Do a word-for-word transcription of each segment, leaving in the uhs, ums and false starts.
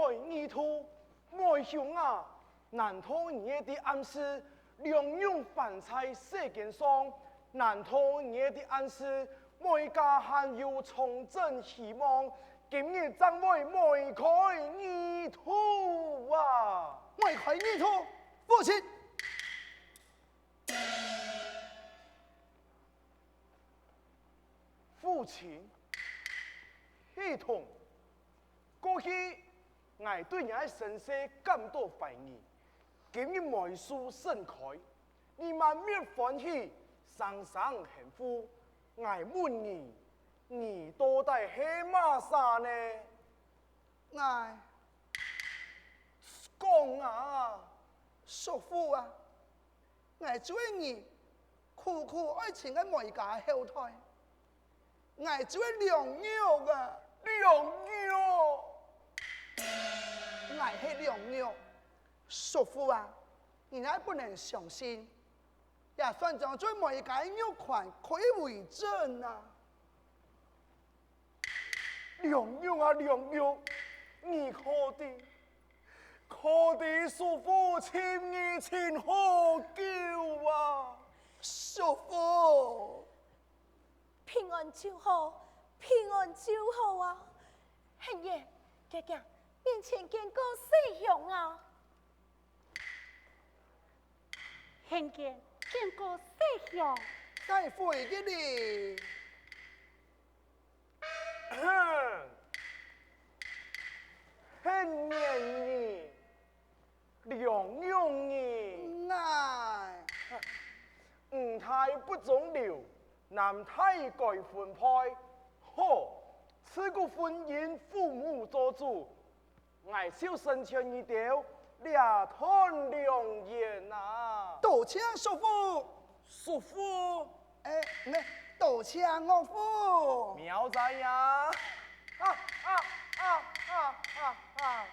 二度，妹兄啊，難道你係在暗示良友還在世間上？難道你係在暗示妹家還有重振希望？今日正會梅開二度啊！梅開二度，父親！ 父親，系統，過去𠊎對你个身世感到懷疑，今日梅樹盛開，你滿面歡喜，聲聲慶呼。𠊎問你，你到底係麼儕呢？𠊎，講啊！叔父啊， 𠊎就係你苦苦愛尋个梅家後代。𠊎就係良玉啊！良玉！𠊎係良玉，叔父啊，你也不能相信，也算將做梅家玉環可以為證啊！ 良玉啊，良玉，你可知，可知叔父尋你尋好久啊！叔父！平安就好，平安就好啊！賢賢，遽遽，面前見過世兄啊！ 賢賢，見過世兄。再會一禮。阿賢你，良玉你。𠊎。女大不中留，男大該分配。好，自古婚姻父母做主， 𠊎就成全你兜這段良緣啊！多謝叔父。叔父。欸，毋係，多謝岳父。苗仔呀！啊啊啊啊啊啊！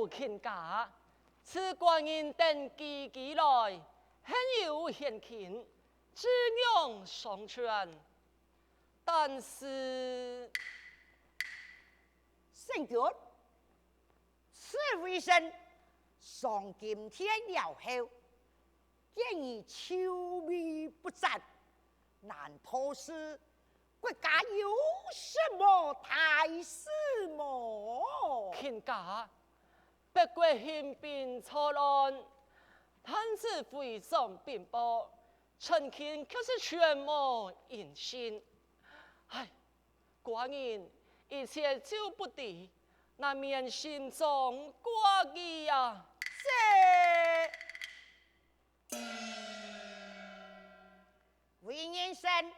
卿家，自寡人登基以來，很有獻勤，滋養商船。但是，聖君，此位臣上金殿了後， 見你愁眉不展，難道是國家有什麼大事麼？卿家，北國興兵造亂，探知徽章稟報，臣卿卻是全無音信。唉，寡人一切就不知，難免心中掛慮啊！這 為人臣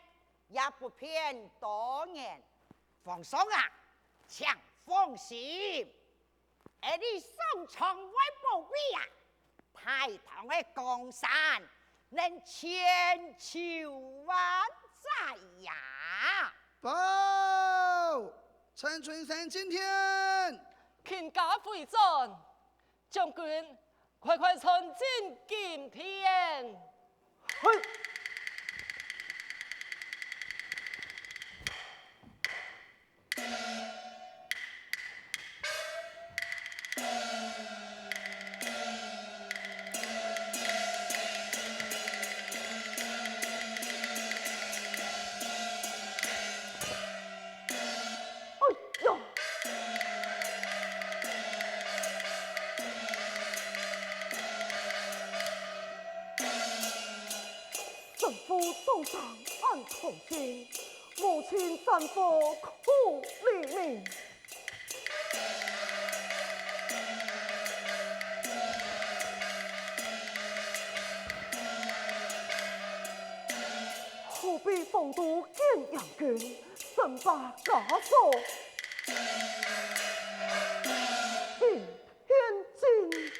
也不便多言。皇上啊，請放心，𠊎俚商場會保衛啊，大唐个江山能千秋萬載呀！報！陳春山進殿！卿家回轉！ 將軍，快快傳進金殿！嘿！哎呀！ 丈夫早生暗痛心，母親戰火苦黎明。虎贲風度見陽君，身把枷锁，擎天盡。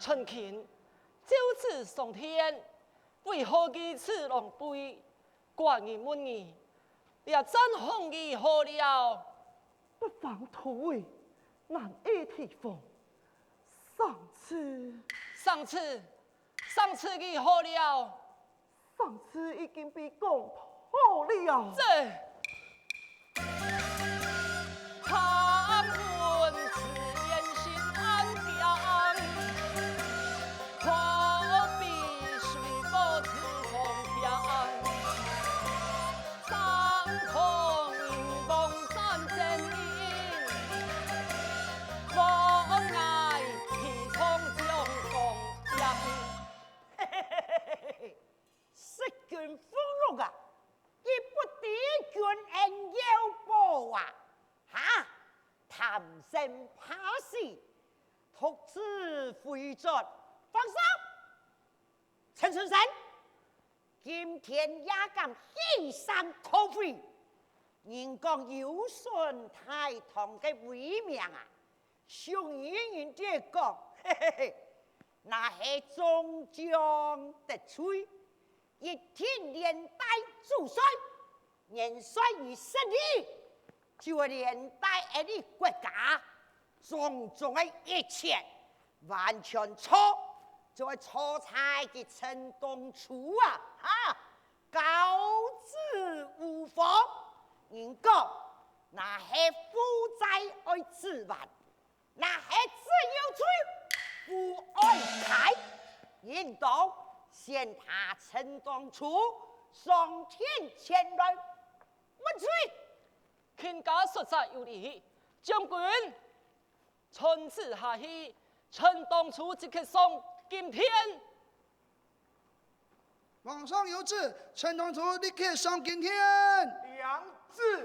陳卿，奏旨上殿，為何如此狼狽？ 寡人問你，這戰況如何了？北方突圍，難以提防。賞賜，賞賜，賞賜如何了？賞賜已經被講妥了。這， 食君福祿啊，佢不知君恩有報啊！哈！貪生怕死，獨自回轉。皇上！陳春山！今天也敢欺山討匪，人講有損大唐个威名啊！ 俗語人就講，嘿嘿嘿，若係中將得罪，一定連帶主帥；元帥你失禮，就會連帶𠊎俚國家種種个一切，完全錯，就會錯在佢陳當初啊！哈！教子無方，人講，若係負債愛子還， 若係子有罪，父愛大，應當先替陳當初上殿前來問罪。卿家說者有理，將軍，傳旨下去，陳當初即刻上金殿。 皇上有旨，陳當初立刻上金殿。领旨。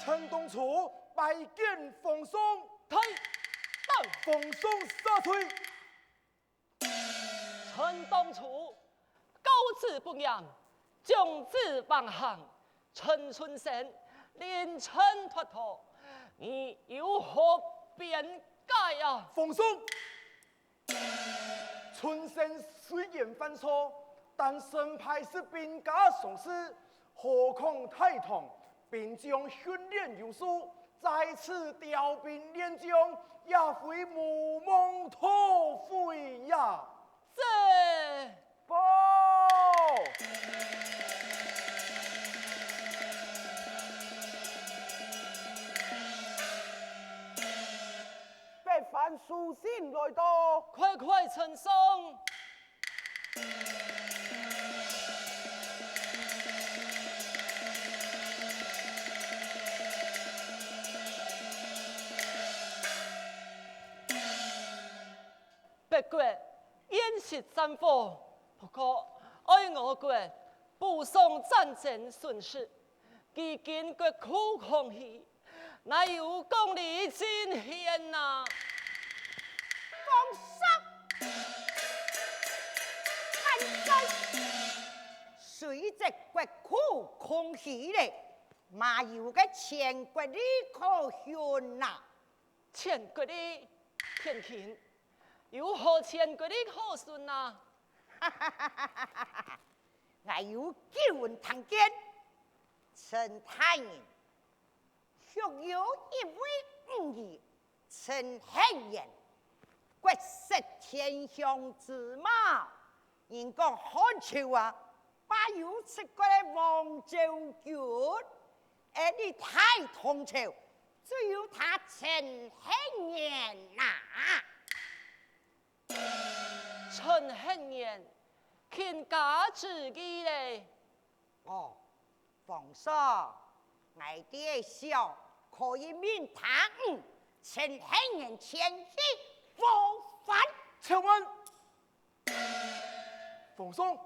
陳當初拜見皇上。退！皇上赦罪。陳當初告子不嚴，終子橫行，陳春生臨陣脫逃，你有何辯解啊？皇上， 春生雖然犯錯，但勝敗係兵家常事，何況大唐兵將訓練有素，再次調兵練將，也非無妄圖廢也。這……報！ 北番书信來到。快快呈上！北國，燕食戰火，不過愛我國補償戰爭損失，幾經國庫空虛， 哪有講理盡現哪？皇上萬歲！誰知國庫空虛咧，嘛有个錢國利可勻哪？錢國利，天卿，有何錢國利可勻哪？𠊎有久聞聽見，陳大人 卻有一位女兒，陳莧菴，國色天香之貌。人講漢朝啊，擺有七國个黃巾軍，而你大唐朝，只有他陳莧菴哪。陳莧菴，卿家知矣咧。 哦，皇上，𠊎在想，可以命他女陳莧菴前去和番。請問，皇上，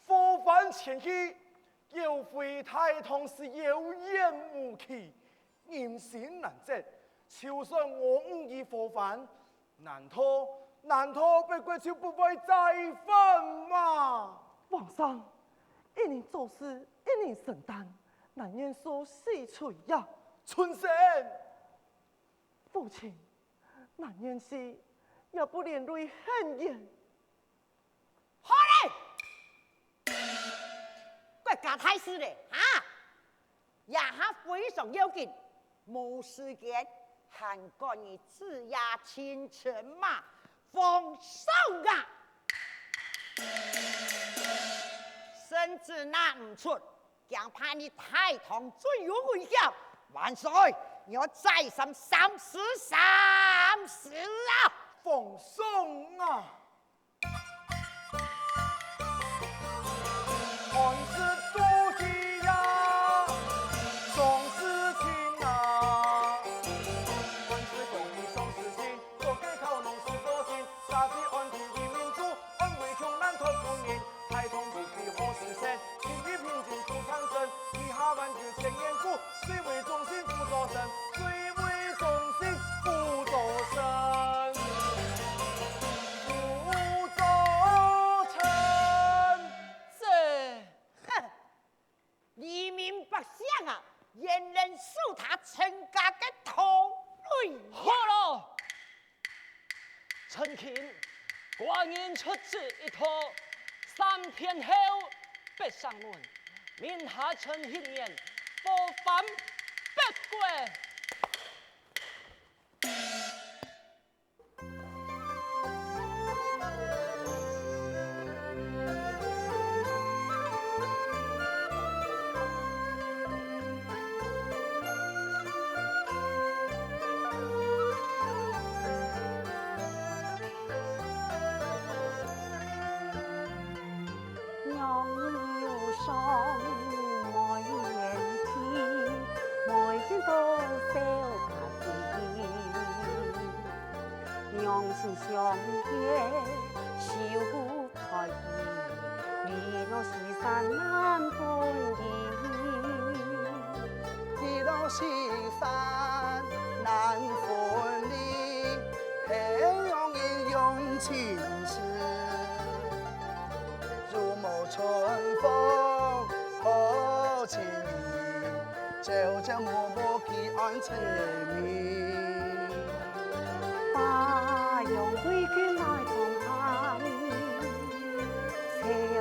和番前去，有違大唐時有言無期，人心難測，就算我女兒和番， 難道，難道北國就不會再犯嗎？皇上，一人做事，一人承擔，難免受死罪呀。春生！父親，難免死，也不連累莧菴。好咧！國家大事咧，哈！ 這下非常要緊，無時間還管你子夜青春嗎？皇上啊！聖旨拿毋出，驚怕你大唐尊嚴有危險。萬歲！你愛再三三思三思啊！皇上啊！ 安史之乱呀，宋史清啊。安史公理宋史新，各个考农事做尽，社稷安定人民足，安危窮難託古人。大唐不必何時成，今日平靜土長生，地下萬九千年古。 誰為忠臣輔佐臣？誰為忠臣輔佐臣？輔佐臣！這……哼！黎民百姓啊，焉能受他陳家个拖累呀？好囉！ 臣卿，寡人出旨一道，三天後北上門，命下陳莧菴和番北國。到西山難分離，太陽影用情絲。如沐春風好情意，朝朝暮暮寄安妻兒。花容未見奈重寒，愁容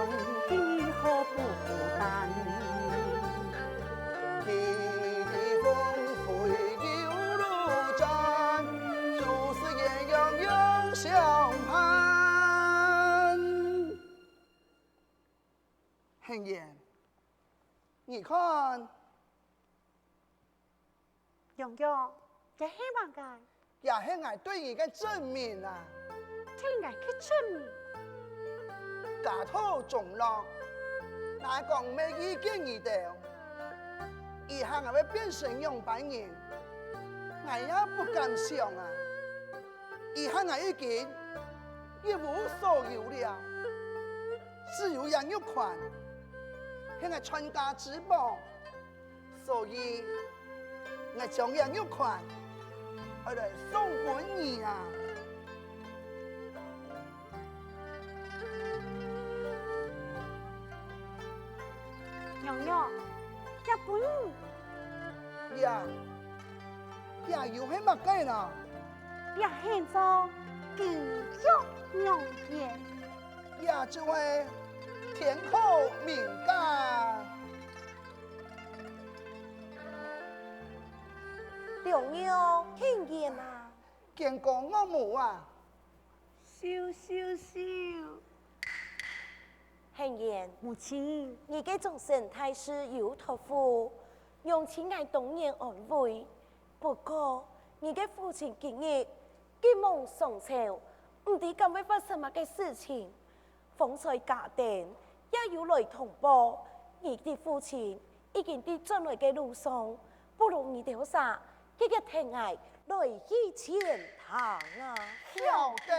見你好不孤單。 天地风飞有路转，注视鸳鸯永相伴。恨言，你看，鸯鸯，這係麼个？ 這係𠊎對你个證明啊！對𠊎个證明？家道中落，𠊎講毋係意見你兜，以後𠊎會變成仰般人，𠊎也不敢想啊！以後𠊎已經一無所有了，只有這玉環，係𠊎傳家之寶。 所以，𠊎將這玉環愛來送分你啊！鸯鸯，這分你。呀，這又係麼个呢？這係做金玉良緣。這就係天好命啊！ 良緣，恨言啊！見過岳母啊！咻咻咻！恨言，母親，你个終身大事有託付，娘親𠊎當然安慰。不過，你个父親今日急忙上朝，毋知敢會發生麼个事情。 方才家丁也有來通報，你个父親已經在轉來个路上，不如你兜儕遽遽跈𠊎來去前堂啊！曉得。